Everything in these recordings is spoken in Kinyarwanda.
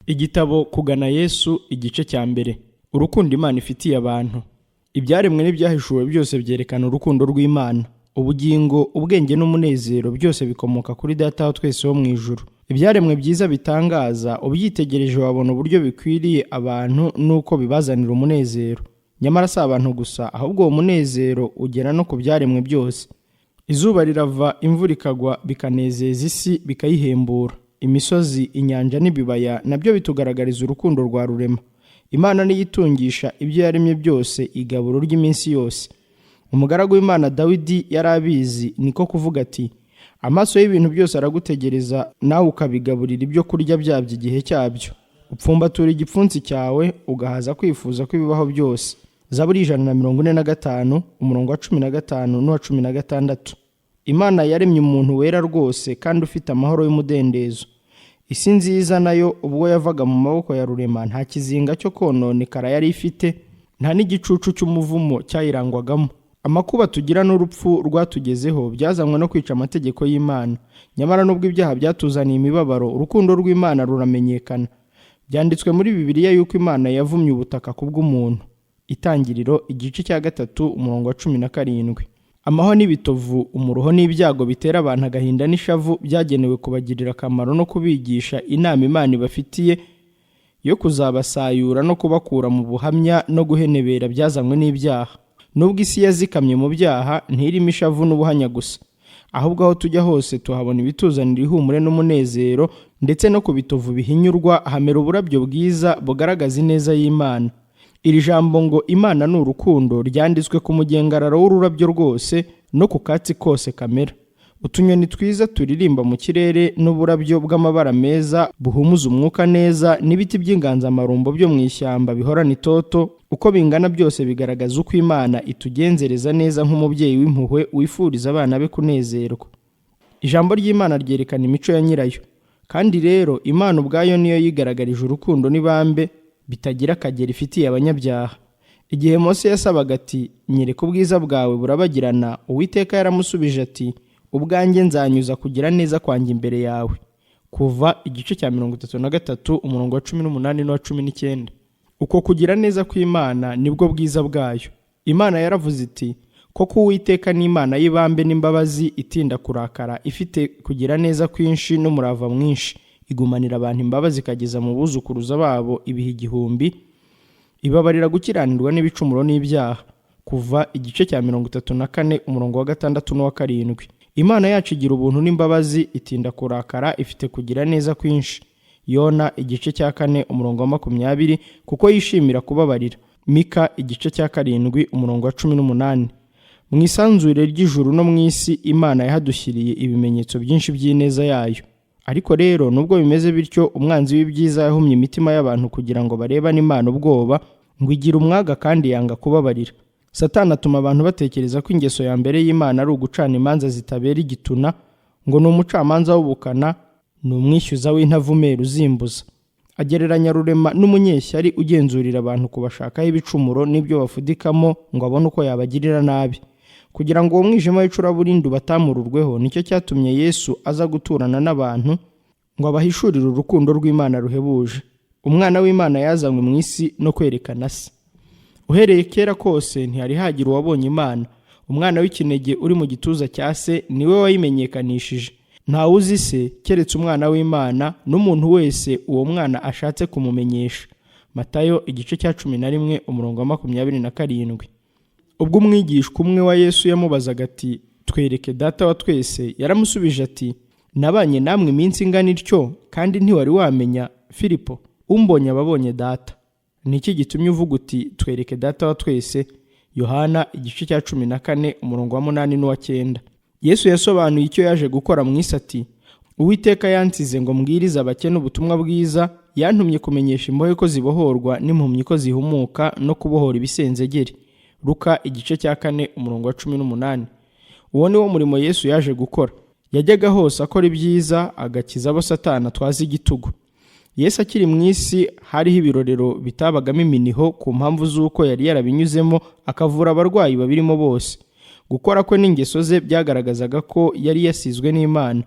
Igitabo Kugana Yesu, igice cya mbere. Urukundo Imana ifitiye abantu. Ibyaremwe n'ibyahishuwe byose byerekana urukundo rw'Imana. Ubugingo, ubwenge n'umunezero byose bikomoka kuri Data wa twese wo mu ijuru. Ibyaremwe byiza bitangaza, ubyitegereje wabona uburyo bikwiriye abantu n'uko bibazanira umunezero. Nyamara si abantu gusa, ahubwo uwo munezero ugera no ku byaremwe byose. Izuba rirava, imvura ikagwa, bikanezeza isi, bikayihembura. Imisozi, inyanja n'ibibaya nabyo bitugaragariza urukundo rwa Rurema. Imana niyo itungisha ibyo yaremye byose igaburo ry'iminsi yose. Umugaragu w'Imana Dawidi yari abizi, niko kuvuga ati: "Amaso y'ibintu byose aragutegereza, nawe ukabigaburira ibyo kurya byabyo igihe cyabyo. Upfumbatura igipfunsi cyawe, ugahaza kwifuza kw'ibibaho byose." Zaburi 145, umurongo wa 15 n'uwa 16. Imana yaremye umuntu wera rwose kandi ufite amahoro y'umudendezo. Isi nziza nayo ubwo yavaga mu maboko ya Rurema, nta kizinga cyo kononekara yari ifite, nta n'igicucu cy'umuvumo cyayirangwagamo. Amakuba tugira n'urupfu rwatugezeho byazanywe no kwica amategeko y'Imana. Nyamara nubwo ibyaha byatuzaniye imibabaro, urukundo rw'Imana ruramenyekana. Byanditswe muri Bibiliya yuko Imana yavumye ubutaka kubw'umuntu. Itangiriro, igice cya 3, umurongo wa 17. Amahwa n'ibitovu, umuruho n'ibyago bitera abantu agahinda n'ishavu byagenewe kubagirira akamaro no kubigisha inama Imana ibafitiye yo kuzabasayura no kubakura mu buhamya no guhenebera byazanywe n'ibyaha. Nubwo isi yazikamye mu byaha, ntirimo ishavu n'ubuhanya gusa, ahubwo aho tujya hose tuhabona ibituzanira ihumure n'umunezero, ndetse no ku bitovu bihinyurwa hamera uburabyo bwiza bugaragaza ineza y'Imana. Iri jambo ngo "Imana ni urukundo" ryanditswe ku mugengararo w'ururabyo rwose no ku katsi kose kamera. Utunyoni twiza turirimba mu kirere n'uburabyo bw'amabara meza buhumuza umwuka neza n'ibiti by'inganzamarumbo byo mu ishyamba bihorana itoto, uko bingana byose bigaragaza uko Imana itugenzereza neza nk'umubyeyi w'impuhwe wifuriza abana be kunezerwa. Ijambo ry'Imana ryerekana imico ya nyirayo. Kandi rero Imana ubwayo niyo yigaragarije urukundo n'ibambe bitagira akagero ifitiye abanyabyaha. Igihe Mose yasabaga ati: "Nyereka ubwiza bwawe burabagirana," Uwiteka yaramusubije ati: "Ubwanjye nzanyuza kugira neza kwanjye imbere yawe." Kuva, igice cya 33, umurongo wa 18 n'uwa 19. Uko kugira neza kw'Imana nibwo bwiza bwayo. Imana yaravuze iti: "Koko Uwiteka ni Imana y'ibambe n'imbabazi, itinda kurakara, ifite kugira neza kwinshi n'umurava mwinshi, igumanira abantu imbabazi ikageza mu buzukuruza babo ibihe 1000, ibabarira gukiranirwa n'ibicumuro n'ibyaha." Kuva, igice cya 34, umurongo wa 6 n'uwa 7. Imana yacu igira ubuntu n'imbabazi, itinda kurakara, ifite kugira neza kwinshi. Yona, igice cya 4, umurongo wa 20, kuko yishimira kubabarira. Mika, igice cya 7, umurongo wa 18. Mu isanzure ry'ijuru no mu isi, Imana yahadushyiriye ibimenyetso byinshi by'ineza yayo. Ariko rero nubwo bimeze bityo, umwanzi w'ibyiza yahumye imitima y'abantu kugira ngo barebane Imana ubwoba, ngo igira umwaga kandi yanga kubabarira. Satani atuma abantu batekereza ko ingeso ya mbere y'Imana ari ugucana imanza zitabera igituna, ngo ni umucamanza w'ubukana, ni umwishyuza w'intavumera uzimbuza. Agereranya Rurema n'umunyeshyari ugenzurira abantu kubashakaho ibicumuro n'ibyo bafudikamo ngo abone uko yabagirira nabi. Kugira ngo uwo mwijima w'icuraburindi ubatamururweho, nicyo cyatumye Yesu aza guturana n'abantu ngo abahishurire urukundo rw'Imana ruhebuje. Umwana w'Imana yazanywe mu isi no kwerekana Se. Uhereye kera kose ntihari hagira uwabonye Imana. Umwana w'ikinege uri mu gituza cya Se niwe wayimenyekanishije. Ntawe uzi Se keretse Umwana w'Imana, n'umuntu wese uwo mwana ashatse kumumenyesha. Matayo, igice cya 11, umurongo wa 27. Ubwo umwigishwa umwe wa Yesu yamubazaga ati: "Twereke Data wa twese," yaramusubije ati: "Nabanye namwe iminsi ingana ityo kandi ntiwari wamenya, Filipo? Umbonye aba abonye Data. Ni iki gitumye uvuga uti: 'Twereke Data wa twese'?" Yohana, igice cya 14, umurongo wa 8 n'uwa 9. Yesu yasobanuye icyo yaje gukora mu isi ati: "Uwiteka yansize ngo mbwirize abakene ubutumwa bwiza, yantumye kumenyesha imbohe ko zibohorwa n'impumyi ko zihumuka, no kubohora ibisenzegeri." Luka, igice cya 4, umurongo wa 18. Uwo ni wo murimo Yesu yaje gukora. Yajyaga hose akora ibyiza, agakiza abo Satani atwaza igitugu. Yesu akiri mu isi hariho ibirorero bitabagamo iminiho ku mpamvu z'uko yari yarabinyuzemo akavura abarwayi babirimo bose. Gukora kwe n'ingeso ze byagaragazaga ko yari yasizwe n'Imana.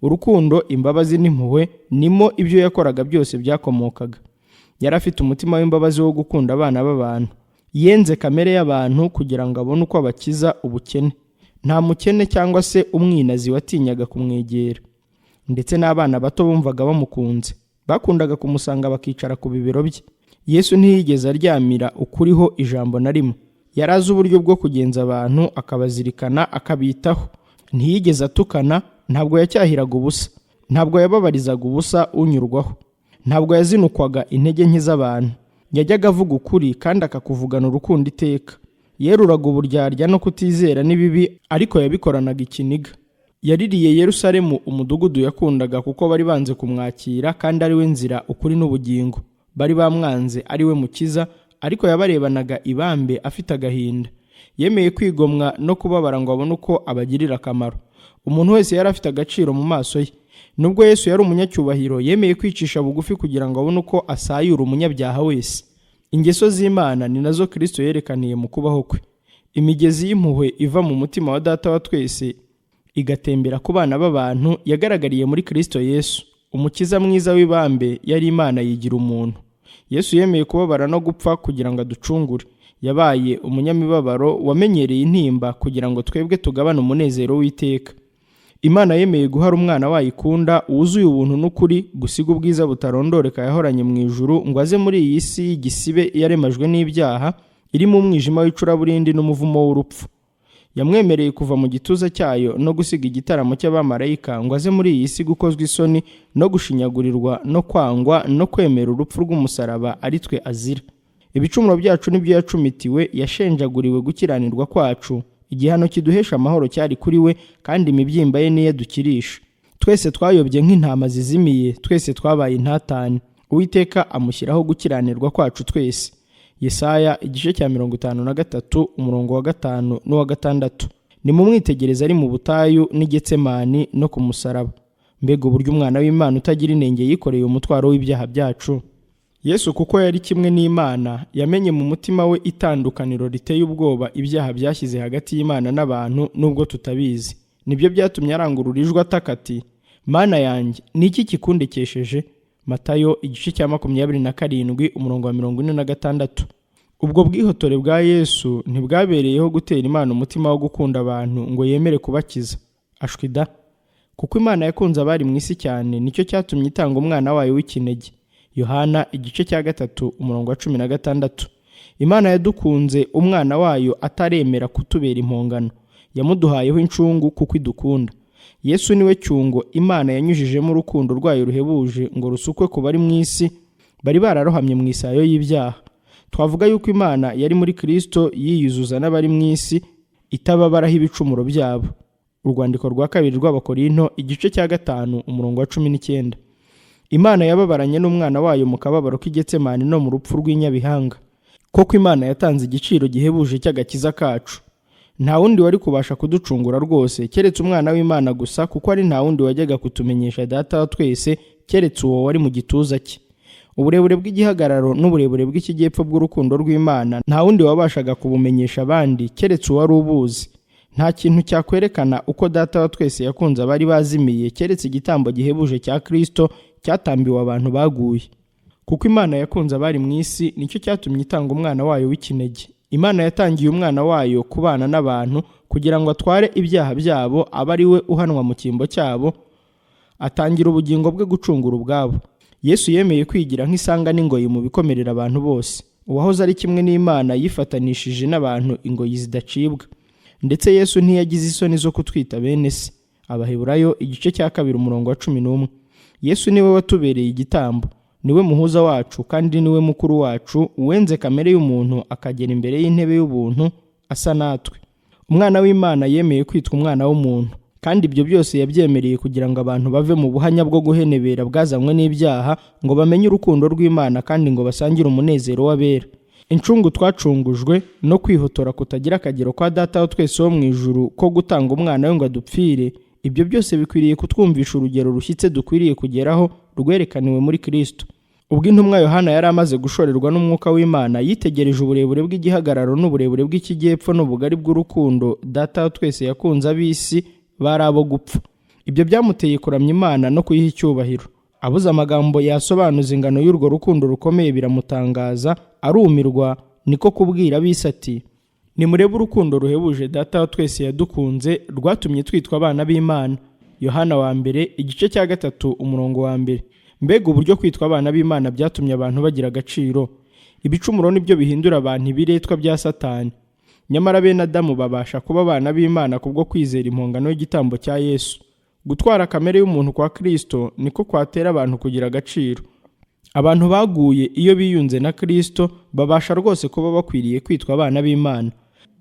Urukundo, imbabazi n'impuhwe nimo ibyo yakoraga byose byakomokaga. Yari afite umutima w'imbabazi wo gukunda abana b'abantu. Yenze kamere y'abantu kugira ngo abone uko abakiza ubukene. Nta mukene cyangwa se umwinazi watinyaga kumwegera. Ndetse n'abana bato bumvaga bamukunze. Bakundaga kumusanga bakicara ku bibero bye. Yesu ntiyigeze aryamira ukuriho ijambo na rimwe. Yari azi uburyo bwo kugenza abantu, akabazirikana, akabitaho. Ntiyigeze atukana, ntabwo yacyahiraga ubusa, ntabwo yababarizaga ubusa unyurwaho, ntabwo yazinukwaga intege nke z'abantu. Yajyaga avuga ukuri kandi akakuvugana urukundo iteka. Yeruraga uburyarya no kutizera n'ibibi, ariko yabikoranaga ikiniga. Yaririye Yerusalemu, umudugudu yakundaga, kuko bari banze kumwakira kandi ari we nzira, ukuri n'ubugingo. Bari bamwanze ari we mukiza, ariko yabarebanaga ibambe afite agahinda. Yemeye kwigomwa no kubabara ngo abone uko abagirira akamaro. Umuntu wese yari afite agaciro mu maso ye. Nubwo Yesu yari umunyacyubahiro, yemeye kwicisha bugufi kugira ngo abone uko asayura umunyabyaha wese. Ingeso z'Imana ni nazo Kristo yerekaniye mu kubaho kwe. Imigezi y'impuhwe iva mu mutima wa Data wa twese igatembera ku bana b'abantu yagaragariye muri Kristo Yesu. Umukiza mwiza w'ibambe yari Imana yigira umuntu. Yesu yemeye kubabara no gupfa kugira ngo aducungure. Yabaye umunyamibabaro wamenyereye intimba kugira ngo twebwe tugabane umunezero w'iteka. Imana yemeye guhara umwana wayo ikunda wuzuye ubuntu n'ukuri, gusiga ubwiza butarondoreka yahoranye mu ijuru ngo aze muri iyi si y'igisibe yaremajwe n'ibyaha, irimo umwijima w'icuraburindi n'umuvumo w'urupfu. Yamwemereye kuva mu gituza cyayo no gusiga igitaramo cy'abamarayika ngo aze muri iyi si gukozwa isoni no gushinyagurirwa no kwangwa no kwemera urupfu rw'umusaraba ari twe azira. Ibicumuro byacu nibyo yacumitiwe, yashenjaguriwe gukiranirwa kwacu. Igihano kiduhesha amahoro cyari kuri we, kandi imibyimba ye niyo dukirisha. Twese twayobye nk'intama zizimiye, twese twabaye intatane. Uwiteka amushyiraho gukiranirwa kwacu twese. Yesaya igice cya 53 umurongo wa 5 n'uwa 6. Nimumwitegereze ari mu butayu n'i Getsemani no ku musaraba. Mbega uburyo umwana w'Imana utagira inenge yikoreye umutwaro w'ibyaha byacu! Yesu kuko yari kimwe n'Imana, yamenye mu mutima we itandukaniro riteye ubwoba ibyaha byashyize hagati y'Imana n'abantu nubwo tutabizi. Nibyo byatumye arangurura ijwi ataka ati: Mana yanjye, ni iki kikundekesheje? Matayo igice cya 27 umurongo wa 46. Ubwo bwihotore bwa Yesu ntibwabereyeho gutera Imana umutima wo gukunda abantu ngo yemere kubakiza. Ashwi da! Kuko Imana yakunze abari mu isi cyane, nicyo cyatumye itanga umwana wayo w'ikinege. Yohana igice cya 3 umurongo wa 16. Imana yadukunze umwana wayo ataremera kutubera impongano. Yamuduhayeho incungu kuko idukunda. Yesu niwe cyungo Imana yanyujijemo urukundo rwayo ruhebuje ngo rusukwe ku bari mu isi bari bararohamye mu isayo y'ibyaha. Twavuga yuko Imana yari muri Kristo yiyuzuza n'abari mu isi itababaraho ibicumuro byabo. Urwandiko rwa kabiri rw'Abakorinto igice cya 5 umurongo wa 19. Imana yababaranye n'umwana wayo mu kababaro k'i Getsemani no mu rupfu rw'inyabihanga. Koko Imana yatanze igiciro gihebuje cy'agakiza kacu. Nta wundi wari kubasha kuducungura rwose keretse umwana w'Imana gusa, kuko ari nta wundi wajyaga kutumenyesha Data wa twese keretse uwo wari mu gituza cye. Uburebure bw'igihagararo n'uburebure bw'ikijyepfo bw'urukundo rw'Imana nta wundi wabashaga kubumenyesha abandi keretse uwari ubuzi. Nta kintu cyakwerekana uko Data wa twese yakunze abari bazimiye keretse igitambo gihebuje cya Kristo cyatambiwe abantu baguye. Kuko Imana yakunze abari mu isi, nicyo cyatumye itanga umwana wayo w'ikinege. Imana yatangiye umwana wayo kubana n'abantu kugira ngo atware ibyaha byabo, abe ari we uhanwa mu cyimbo cyabo, atangira ubugingo bwe gucungura ubwabo. Yesu yemeye kwigira nk'isanga n'ingoyi mu bikomerera abantu bose. Uwahoze ari kimwe n'Imana yifatanishije n'abantu ingoyi zidacibwa. Ndetse Yesu ntiyagize isoni zo kutwita bene se. Abaheburayo igice cya 2 umurongo wa 11. Yesu niwe watubereye igitambo, niwe muhuza wacu kandi niwe mukuru wacu, uwenze kamere y'umuntu akagera imbere y'intebe y'ubuntu asa natwe. Umwana w'Imana yemeye kwitwa umwana w'umuntu, kandi ibyo byose yabyemereye kugira ngo abantu bave mu buhanya bwo guhenebera bwazanywe n'ibyaha, ngo bamenye urukundo rw'Imana kandi ngo basangire umunezero w'abera. Incungu twacungujwe no kwihotora kutagira akagero kwa Data wa twese wo mu ijuru ko gutanga umwana we ngo adupfire, ibyo byose bikwiriye kutwumvisha urugero rushyitse dukwiriye kugeraho rwerekaniwe muri Kristo. Ubwo intumwa Yohana yari amaze gushorerwa n'umwuka w'Imana, yitegereje uburebure bw'igihagararo n'uburebure bw'ikijyepfo n'ubugari bw'urukundo Data wa twese yakunze ab'isi bari abo gupfa. Ibyo byamuteye kuramya Imana no kuyiha icyubahiro. Abuze amagambo yasobanuza ingano y'urwo rukundo rukomeye biramutangaza, arumirwa, niko kubwira ab'isi ati: "Nimurebe urukundo ruhebuje Data wa twese yadukunze, rwatumye twitwa abana b'Imana." Yohana wa mbere, igice cya 3, umurongo wa 1. Mbega uburyo kwitwa abana b'Imana byatumye abantu bagira agaciro! Ibicumuro nibyo bihindura abantu ibiretwa bya Satani. Nyamara bene Adamu babasha kuba abana b'Imana kubwo kwizera impongano y'igitambo cya Yesu. Gutwara kamere y'umuntu kwa Kristo niko kwatera abantu kugira agaciro. Abantu baguye iyo biyunze na Kristo babasha rwose kuba bakwiriye kwitwa abana b'Imana.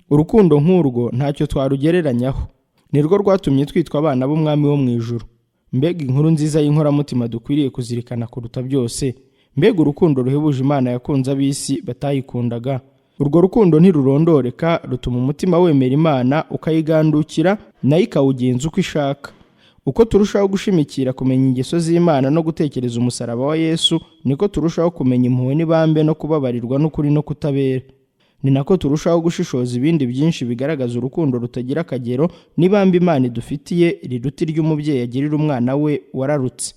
Urukundo nk'urwo ntacyo twarugereranyaho. Nirwo rwatumye twitwa abana b'Umwami wo mu ijuru. Mbega inkuru nziza y'inkoramutima dukwiriye kuzirikana kuruta byose! Mbega urukundo ruhebuje Imana yakunze ab'isi batayikundaga! Urwo rukundo ntirurondoreka, rutuma umutima wemera Imana ukayigandukira, nayo ikawugenza uko ishaka. Uko turushaho gushimikira kumenya ingeso z'Imana no gutekereza umusaraba wa Yesu, niko turushaho kumenya impuhwe n'ibambe no kubabarirwa n'ukuri no kutabera. Ni nako turushaho gushishoza ibindi byinshi bigaragaza urukundo rutagira akagero n'ibambe Imana idufitiye riruta iry'umubyeyi agirira umwana we wararutse.